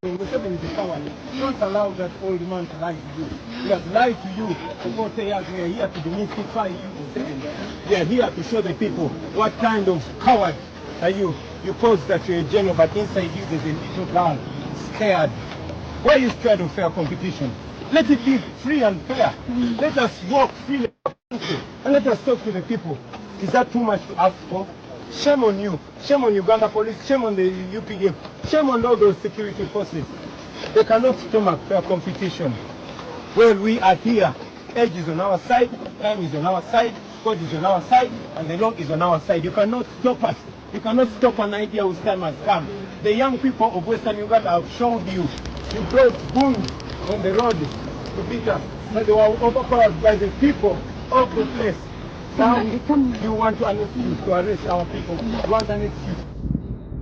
Museveni is a coward. Don't allow that old man to lie to you. He has lied to you for 40 years. We are here to demystify you, Museveni. We are here to show the people what kind of coward are you. You pose that you're a general, but inside you there's a little girl scared. Why are you scared of fair competition? Let it be free and fair. Let us walk freely and let us talk to the people. Is that too much to ask for? Shame on you. Shame on Uganda police. Shame on the UPDF. Shame on all those security forces. They cannot stomach fair competition. Well, we are here. Age is on our side, time is on our side, God is on our side, and the law is on our side. You cannot stop us. You cannot stop an idea whose time has come. The young people of Western Uganda have showed you. You brought goons on the road to beat us, but they were overpowered by the people of the place. Now you want an excuse to arrest our people. You want an excuse.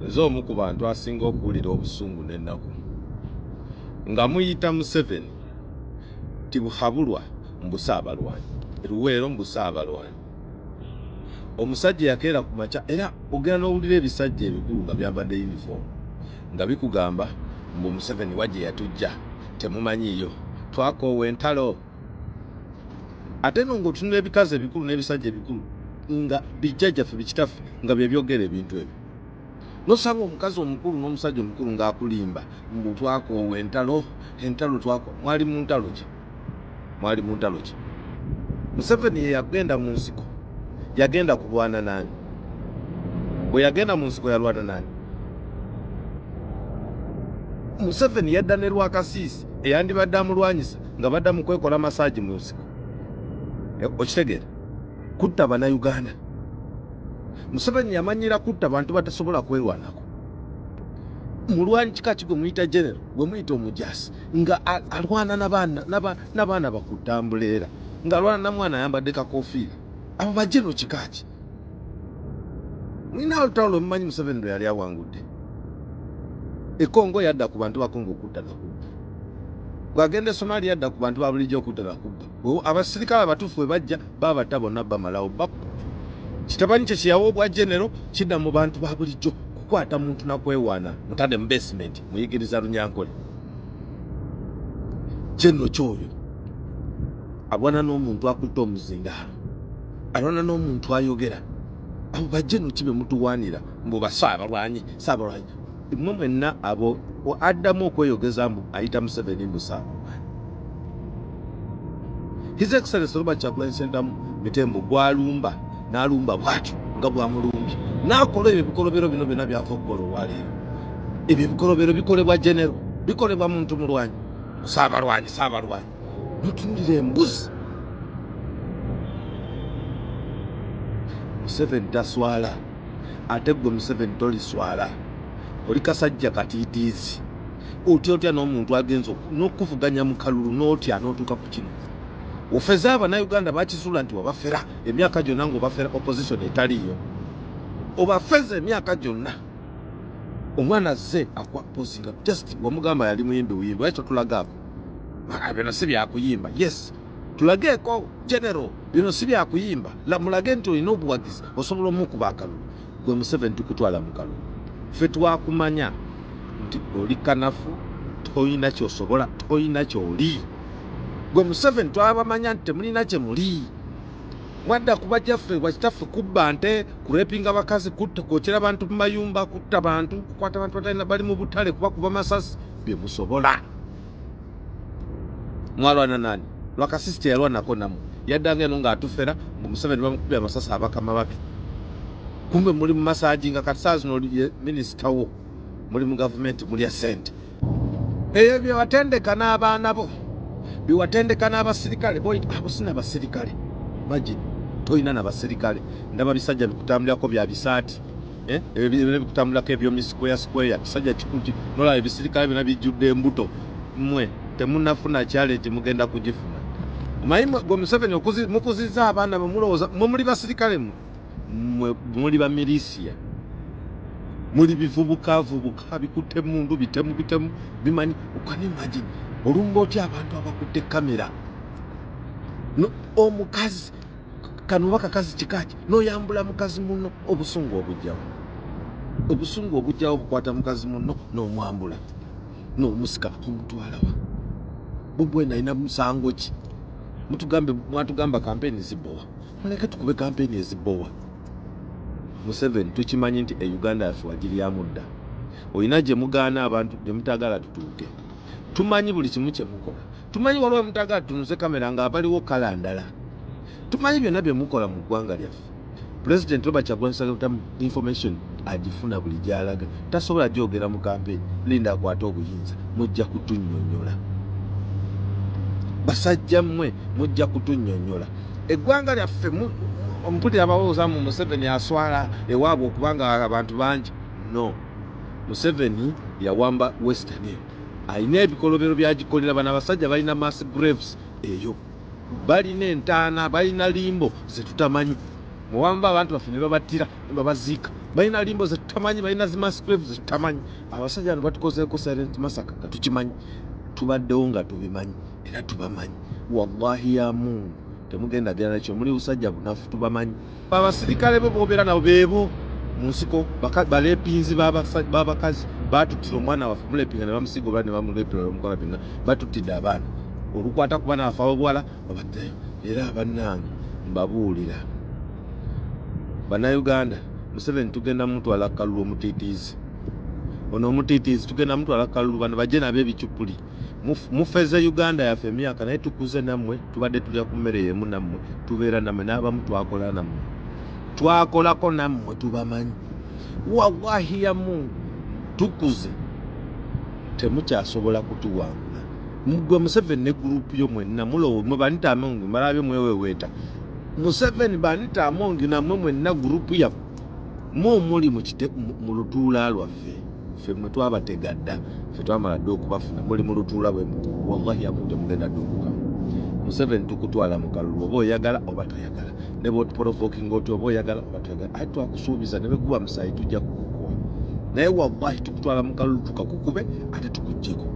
Nze omu ku bantu asinga okuwulira obusungu n'ennaku nga muyita Museveni Tibuhaburwa mbu Ssaabalwanyi, Luweero mbu Ssaabalwanyi. Omusajja yakeera ku makya era ogenda n'owulira ebisajja ebikulu nga byambadde yunifoomu nga bikugamba mbu Museveni wa gye yatujja temumanyiiyo, twakoowa entalo. Ate no ng'otunula ebikazi ebikulu n'ebisajja ebikulu nga bijjajjaffe bikitaffe nga bye byogera ebintu ebyo. Nosanga omukazi omukulu n'omusajja omukulu ng'akulimba mbu twakoowa entalo, entalo twako mwali mu ntalo ki? Mwali mu ntalo ki? Museveni ye yagenda mu nsiko, yagenda kulwana nani? Bwe yagenda mu nsiko yalwana nani? Museveni yadda ne Lwakasiisi eyandibadde amulwanyisa nga badda mu kwekola masaagi mu nsiko. Okitegeera? Kutta Bannayuganda. Museveni yamanyira kutta bantu batasobola kwerwanako. Mulwanyi kika ki gwe muyita general, gwe muyita omujaasi nga alwana n'abaana bakutambuleera, ng'alwana na mwana ayambadde kakofiira. Abo ba general kika ki? Mulina olutalo lwe mumanyi Museveni lwe yali awangudde. E Congo yadda ku bantu ba Congo okutta nakubba. Bw'agenda e Somalia yadda ku bantu ba bulijjo okutta nakubba. Abasirikale abatuufu bwe bajja babatta bonna bamalawo. Kitabanyi kye kyeyawa obwa general kidda mu bantu ba bulijjo kukwata muntu na kwewaana. Mutadde mu basement muyigiriza Runyankole. General ky'oyo alwana n'omuntu akutte omuzindaalo, alwana n'omuntu ayogera. Abo ba general ki be mutuwaanira mbu ba Ssaabalwanyi, Ssaabalwanyi? Mmwe mwenna abo addamu okweyogeza mbu ayita Museveni mbu Ssaabalwanyi. His Excellency Robert Kyagulanyi Ssentamu Mitembo gw'alumba n'alumba bw'atyo nga bw'amulumbye n'akola ebyo ebikolobero bino byonna by'ava okukola olwaleero. Ebyo ebikolobero bikolebwa genero, bikolebwa muntu mulwanyi, Ssaabalwanyi, Ssaabalwanyi. N'otunuulira embuzi. Museveni taswala, ate ggwe Museveni toliswala. Oli kasajja katiitiizi. Otya otya n'omuntu agenze n'okukuvuganya mu kalulu n'otya n'otuuka ku kino. Ofeze Abannayuganda bakizuula nti wabafera emyaka gyonna ng'obafera opposition etaliiyo. Obafeze emyaka gyonna. Omwana azze akwapozinga just wamugamba yali muyimbi buyimbi, lwaki totulagaako? Bino si byakuyimba. Yes, tulageeko general, bino si byakuyimba. Mulage nti olina obuwagizi, osobola omukuba akalulu. Gwe Museveni tukutwala mu kalulu. Ffe twakumanya nti oli kanafu, tolina ky'osobola, tolina ky'oli. Gwe Museveni twabamanya nti temulina kye muli. Mwadda ku bajjaffe bakitaffe kubba nte, kurepinga bakazi, kutta, kwokera bantu mu mayumba, kutta bantu, kukwata bantu batalina bali mu butale, kubakuba masasi, bye musobola. Mwalwana nani? Lwakasisi teyalwanako nammwe. Yaddanga eno ng'atufera mbu Museveni bamukubye amasasi abakama babi. Kumbe muli mu masaagi nga kati saa zino oli minisita wo, muli mu gavumenti mulya ssente. Ebyo bye watendeka n'abaana bo, bye watendeka n'abasirikale boyita abo si n'abasirikale. Imagine tolina na basirikale, ndaba bisajja bikutambulirako bya bisaati. Ebyo bikutambulirako ebyomi square square, kisajja kikulu ki, nolaba ebisirikale byonna bijjudde embuto. Mmwe temunnafuna challenge, mugenda kugifuna. Omanyi gwe Museveni mukuzizza abaana bwe mulowooza mwe muli basirikale mmwe. Mmwe muli ba milisiya, muli bivubukavubuka bikutte emmundu, bitemu bitemu bimanyi. Can you imagine olumba otya abantu abakutte kamera? No, omukazi kano oba kakazi kikaki n'oyambula mukazi munno, obusungu obujjawo, obusungu obujjawo bukwata mukazi munno n'omwambula. N'omusika omutwalawa? Bobi Wine alina musango ki? Mutugambe, mwatugamba kampeni zibowa, muleke tukube kampeni ezibowa. Museveni, tukimanyi nti e Uganda yaffe wagiryamu dda, olina gye mugaana abantu gye mutagala tutuuke. Tumanyi buli kimu kye mukola, tumanyi waliwo mutagala tutunuze kamera nga abaliwo kala ndala, tumanyi byonna bye mukola mu ggwanga lyaffe. Pulezidenti Robert Kyagulanyi Ssentamu information agifuna buli gy'alaga, tasobola gyogera mu kampeni. Linda akwate obuyinza, mujja kutunnyonnyola. Basajja mmwe, mujja kutunnyonnyola eggwanga lyaffe. Ompulira abalowooza mu Museveni aswala ewaabwe okubanga abantu bangi. No, Museveni yawamba Western eyo, alina ebikolobero byagikolera. Bano abasajja balina mass graves eyo, balina entaana, balina limbo zetutamanyi. Muwamba abantu baffe ne babattira ne babaziika, balina limbo zetutamanyi, balina zi mass graves zetutamanyi. Abasajja bano batukozeeko silent massacre nga tukimanyi, tubaddewo nga tubimanyi era tubamanyi. Wallahi ya Mungu, temugenda genda nakyo, muli busajja bunafu, tubamanyi. Abasirikale bo bobeera nabo beebo mu nsiko, balepinzi b'abakazi batuttira omwana waffe, mulepinga ne bamusiga oba ne bamulepera, bamukola byonna, batuttidde abaana. Olukwata ku baana baffe ab'obuwala babattayo. Era bannange, mbabuulira Bannayuganda, Museveni tugenda mutwala kalulu. Omutiitiizi ono, omutiitiizi tugenda mutwala kalulu. Bano bajje nabo ebicupuli. Mufeze Uganda yaffe emyaka, naye tukuze nammwe, tubadde tulya ku mmere yemu nammwe, tubeera nammwe, n'abamu twakola nammwe, twakolako nammwe, tubamanyi. Wallahi ya Mungu, tukuze, temukyasobola kutuwangula. Gwe Museveni ne gurupu yo mwenna mulowo mwe ba Anita Among, malabye mweweweeta. Museveni, ba Anita Among, nammwe mwenna gurupu yammwe mu muli mu lutuula lwaffe. Ffe mwe twabatega dda, ffe twamala dda okubafuna, muli mu lutuula bwe muti. Wallahi ya Mungu, temugenda ddukuka. Museveni tukutwala mu kalulu, oba oyagala oba toyagala, ne bwotuprovokinga oti, oba oyagala oba toyagala. Ate twakusuubiza ne bweguba musaayi tujja kukukuwa, naye wallahi tukutwala mu kalulu, tukakukube ate tukuggyeko.